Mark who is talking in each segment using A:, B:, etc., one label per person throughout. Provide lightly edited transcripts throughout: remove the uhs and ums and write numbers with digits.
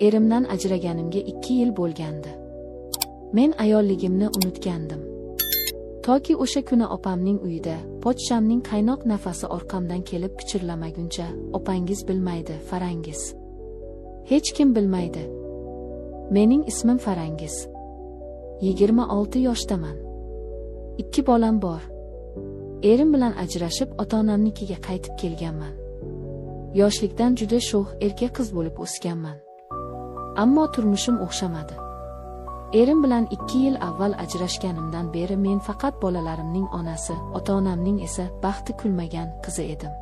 A: Erimdan ajraganimga 2 yil bo'lgandi. Men ayolligimni unutgandim. Toki o'sha kuni opamning uyida pochchamning qaynoq nafasi orqamdan kelib pichirlamaguncha, "Opangiz bilmaydi, Farangiz. Hech kim bilmaydi." Mening ismim Farangiz. 26 yoshdaman. 2 bolam bor. Erim bilan ajrashib, ota-onamnikiga qaytib kelganman. Yoshlikdan juda sho'x, erka qiz bo'lib o'sganman. Ammo turmushim o'xshamadi. Erim bilan 2 yil avval ajrashganimdan beri men faqat bolalarimning onasi, ota-onamning esa baxti kulmagan qizi edim.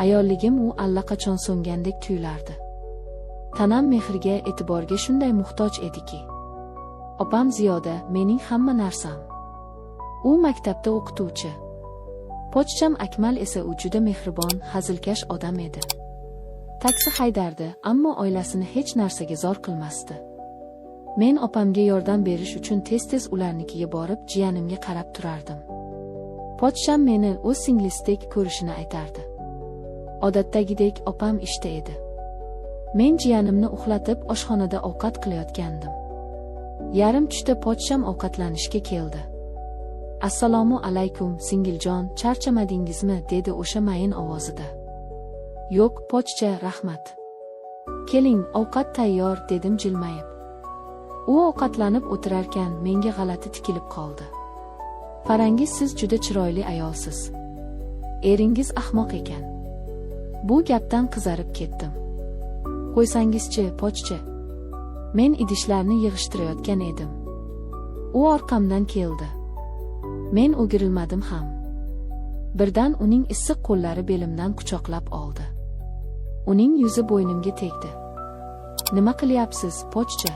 A: Ayolligim u allaqachon so'ngandek tuyulardi. Tanam mehrga, e'tiborga shunday muhtoj ediki. Opam Ziyoda mening hamma narsam. U maktabda o'qituvchi. Pochcham Akmal esa u juda mehribon, hazilkash odam edi. Taksi haydardi, ammo oilasini hech narsaga zor qilmasdi. Men opamga yordam berish uchun tez-tez ularnikiga borib, jiyanimga qarab turardim. Pochcham meni o'z singlisidek ko'rishini aytardi. Odatdagidek opam ishda edi. Men jiyanimni uxlatib, oshxonada ovqat qilayotgandim. Yarim tushda pochcham ovqatlanishga keldi. "Assalomu alaykum, singiljon, charchamadingizmi?" dedi o'sha mayin ovozida. "Yo'q, pochcha, rahmat. Keling, ovqat tayyor," dedim jilmayib. U ovqatlanib o'tirarkan menga g'alati tikilib qoldi. "Farangiz, siz juda chiroyli ayolsiz. Eringiz ahmoq ekan." Bu gapdan qizarib ketdim. "Qo'ysangizchi, pochcha." Men idishlarni yig'ishtirayotgan edim. U orqamdan keldi. Men o'girilmadim ham. Birdan uning issiq qo'llari belimdan quchoqlab oldi. Uning yuzi bo'ynimga tegdi. "Nima qilyapsiz, pochcha?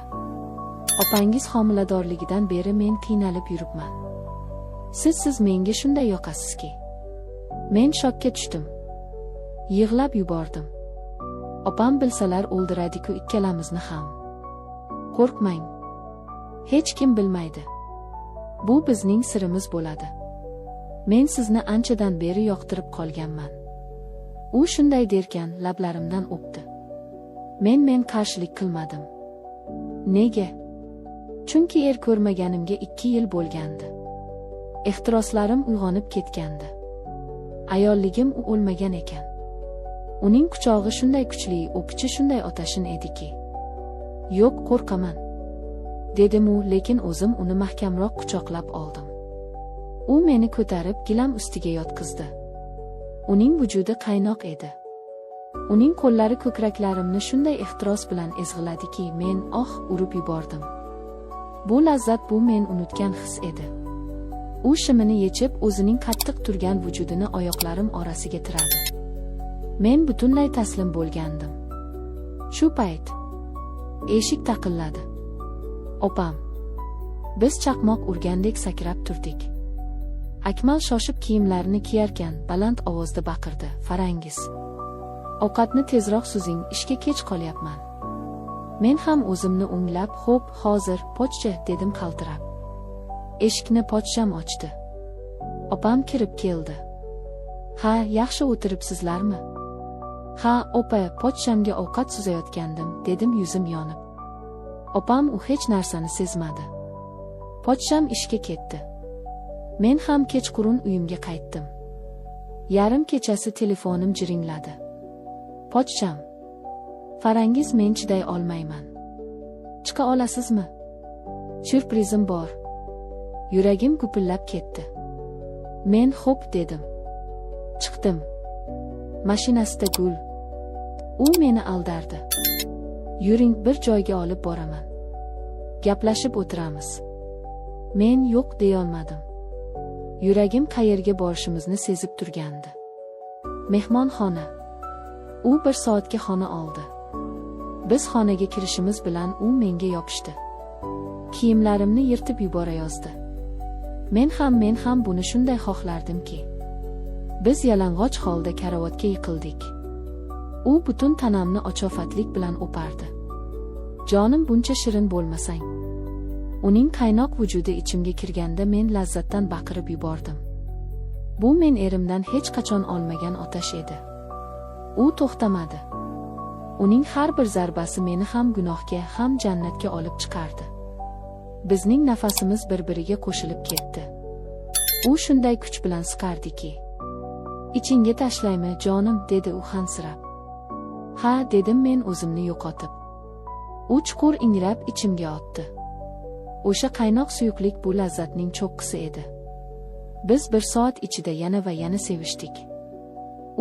A: Opangiz homiladorligidan beri men qiynalib yuribman. Siz menga shunday yoqasizki." Men shokka tushdim. Yig'lab yubordim. Opam bilsalar o'ldiradi-ku ikkalamizni ham. "Qo'rqmang. Hech kim bilmaydi. Bu bizning sirimiz bo'ladi. Men sizni anchadan beri yoqtirib qolganman." U shunday derkan lablarimdan o'pdi. Men qarshilik qilmadim. Nega? Chunki er ko'rmaganimga 2 yil bo'lgandi. Ehtiroslarim uyg'onib ketgandi. Ayolligim u o'lmagan ekan. Uning quchog'i shunday kuchli, o'pichi shunday otashin ediki. "Yo'q, qo'rqaman," dedim u, lekin o'zim uni mahkamroq quchoqlab oldim. U meni ko'tarib gilam ustiga yotqizdi. Uning vujudi qaynoq edi. Uning qo'llari ko'kraklarimni shunday ehtiros bilan ezg'iladiki, men oh urib yubordim. Bu lazzat, bu men unutgan his edi. U shimini yechib, o'zining qattiq turgan vujudini oyoqlarim orasiga tiradi. Men butunlay taslim bo'lgandim. Shu payt eshik taqilladi. Opam. Biz chaqmoq urgandek sakrab turdik. Akmal shoshib kiyimlarini kiyarkan baland ovozda baqirdi: "Farangiz, ovqatni tezroq suzing, ishga kech qolyapman." Men ham o'zimni o'nglab, "Xo'p, hozir, pochcha," dedim qaltirab. Eshikni pochcham ochdi. Opam kirib keldi. "Ha, yaxshi o'tiribsizlarmi?" "Ha, opa, pochchamga ovqat suzayotgandim," dedim yuzim yonib. Opam u hech narsani sezmadi. Pochcham ishga ketdi. Men ham kechqurun uyimga qaytdim. Yarim kechasi telefonim jiringladi. Pochcham. "Farangiz, men chiday olmayman. Chiqa olasizmi? Syurprizim bor." Yuragim gupillab ketdi. Men xo'p dedim. Chiqdim. Mashinasida gul. U meni aldardi. "Yuring, bir joyga olib boraman. Gaplashib o'tiramiz." Men yo'q deyolmadim. Yuragim qayerga borishimizni sezib turgandi. Mehmonxona. U 1 soatga xona oldi. Biz xonaga kirishimiz bilan u menga yopishdi. Kiyimlarimni yirtib yuborayozdi. Men ham buni shunday xohlardimki. Biz yalang'och holda karavotga yiqildik. U butun tanamni ochofatlik bilan o'pardi. Jonim, buncha shirin bo'lmasang. Uning qaynoq vujudi ichimga kirganda men lazzatdan baqirib yubordim. Bu men erimdan hech qachon olmagan otash edi. U to'xtamadi. Uning har bir zarbasi meni ham gunohga, ham jannatga olib chiqardi. Bizning nafasimiz bir-biriga qo'shilib ketdi. U shunday kuch bilan siqardiki. "Ichingga tashlaymi, jonim?" dedi u hansirab. "Ha," dedim men o'zimni yo'qotib. U chuqur ingrab ichimga otdi. O'sha qaynoq suyuqlik bu lazzatning cho'qqisi edi. Biz bir soat ichida yana va yana sevishdik.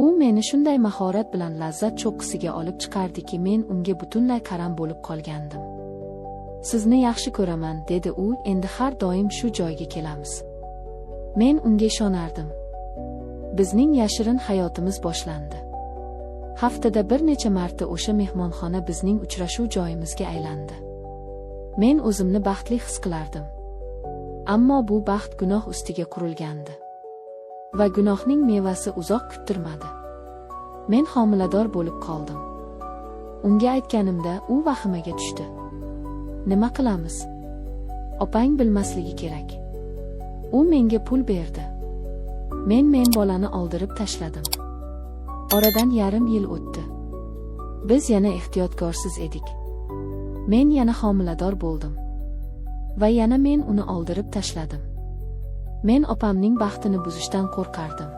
A: U meni shunday mahorat bilan lazzat cho'qqisiga olib chiqardiki, men unga butunlay qaram bo'lib qolgandim. "Sizni yaxshi ko'raman," dedi u, "endi har doim shu joyga kelamiz." Men unga ishonardim. Bizning yashirin hayotimiz boshlandi. Haftada bir necha marta o'sha mehmonxona bizning uchrashuv joyimizga aylandi. Men o'zimni baxtli his qilardim. Ammo bu baxt gunoh ustiga qurilgandi. Va gunohning mevasi uzoq kuttirmadi. Men homilador bo'lib qoldim. Unga aytganimda u vahimaga tushdi. "Nima qilamiz? Opang bilmasligi kerak." U menga pul berdi. Men bolani oldirib tashladim. Oradan yarim yil o'tdi. Biz yana ehtiyotkorsiz edik. Men yana homilador bo'ldim. Va yana men uni oldirib tashladim. Men opamning baxtini buzishdan qo'rqardim.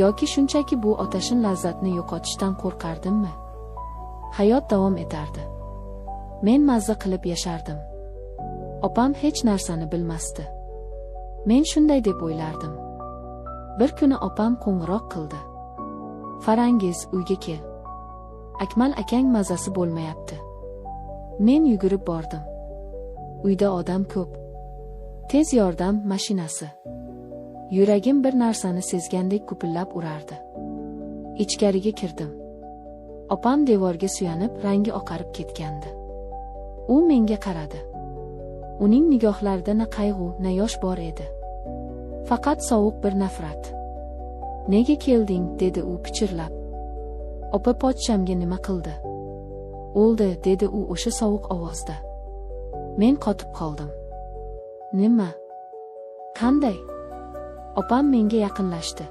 A: Yoki shunchaki bu otashin lazzatni yo'qotishdan qo'rqardimmi? Hayot davom etardi. Men mazza qilib yashardim. Opam hech narsani bilmasdi. Men shunday deb o'ylardim. Bir kuni opam qo'ng'iroq qildi. "Farangiz, uyga kel. Akmal akang mazasi bo'lmayapti." Men yugurib bordim. Uyda odam ko'p. Tez yordam mashinasi. Yuragim bir narsani sezgandek gupillab urardi. Ichkariga kirdim. Opam devorga suyanib, rangi oqarib ketgandi. U menga qaradi. Uning nigohlarida na qayg'u, na yosh bor edi. Faqat sovuq bir nafrat. "Nega kelding?" dedi u pichirlab. "Opa pochchamga nima qildi?" "O'ldi," dedi u o'sha sovuq ovozda. Men qotib qoldim. "Nima? Qanday?" Opam menga yaqinlashdi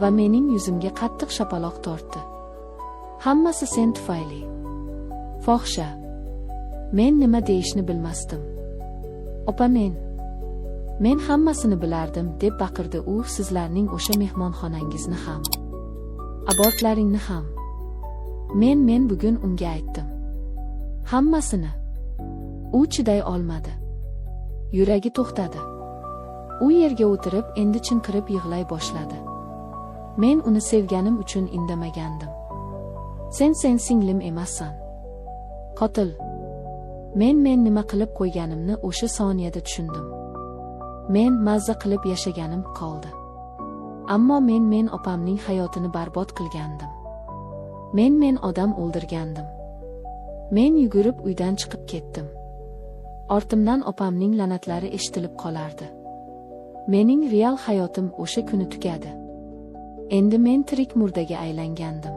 A: va mening yuzimga qattiq shapaloq tortdi. "Hammasi sen tufayli. Fohisha." Men nima deyishni bilmasdim. "Opa, men hammasini bilardim," deb baqirdi u, "sizlarning o'sha mehmonxonangizni ham, abortlaringni ham. Men bugun unga aytdim. Hammasini." U chiday olmadi. Yuragi to'xtadi. U yerga o'tirib, endi chinqirib yig'lay boshladi. Men uni sevganim uchun indamagandim. Sen singlim emassan. Qotil. Men nima qilib qo'yganimni o'sha soniyada tushundim. Men mazza qilib yashaganim qoldi. Ammo men opamning hayotini barbod qilgandim. Men odam o'ldirgandim. Men yugurib uydan chiqib ketdim. Ortimdan opamning la'natlari eshitilib qolardi. Mening real hayotim o'sha kuni tugadi. Endi men tirik murdaga aylangandim.